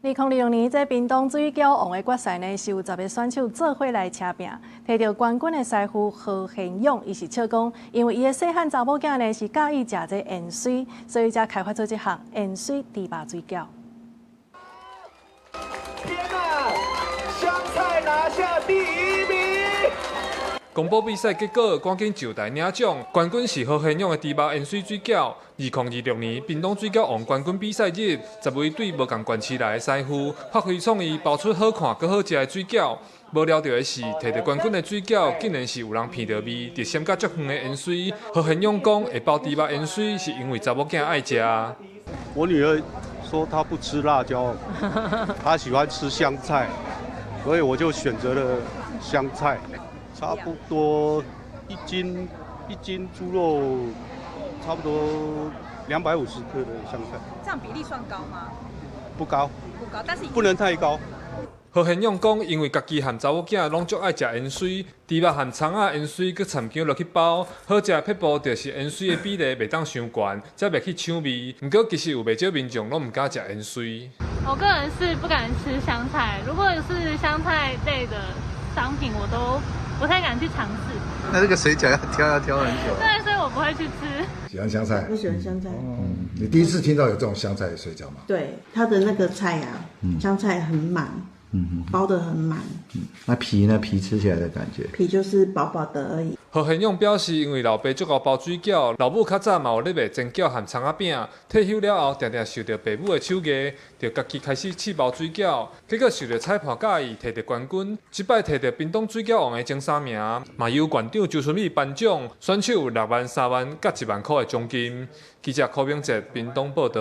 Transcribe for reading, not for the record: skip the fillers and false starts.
2026年這屏東水餃王的決賽呢，是有10個選手做伙來車拼，提著冠軍的師傅何賢勇，伊是笑講，因為伊的細漢查某囝呢是佮意食這芫荽，所以才開發出這項芫荽豬肉水餃。天啊！香菜拿下第一名！公布比賽結果，趕緊上台領獎。冠軍是何賢勇的豬肉芫荽水餃。2026年屏東水餃王冠軍比賽日，10位對無仝縣市來的師傅發揮創意，包出好看閣好食的水餃。無料著的是，提著冠軍的水餃，竟然是有人鼻著味，直閃甲足遠的芫荽。何賢勇講，會包豬肉芫荽是因為查某囝愛食。我女兒說她不吃辣椒，她喜歡吃香菜，所以我就選擇了香菜。差不多1斤1斤豬肉，差不多250克的香菜。這樣比例算高嗎？不高。不高，但是不能太高。何賢勇講，因為家己和查某囝攏足愛食芫荽，豬肉和蔥仔芫荽閣摻薑落去包，好食的撇步就是芫荽的比例袂當傷懸，才袂去搶味。毋過其實有袂少民眾攏毋敢食芫荽。我個人是不敢吃香菜，如果是香菜類的商品，我都不太敢去嘗試。那這個水餃要挑要挑很久。對，所以我不會去吃。喜歡香菜？我喜歡香菜。嗯，你第一次聽到有這種香菜的水餃嗎？對，它的那個菜啊，香菜很滿，包得很滿。那皮呢？皮吃起來的感覺？皮就是薄薄的而已。何賢勇表示，因為老爸足𠢕包水餃，老母較早嘛有咧賣煎餃和蔥仔餅，退休了後，定定受著爸母的手藝，就家己開始試包水餃，結果受著裁判佮意，提著冠軍。這擺提著屏東水餃王的前三名，嘛由縣長周春米頒獎，選手有6萬、3萬佮1萬箍的獎金。記者柯明哲屏東報導。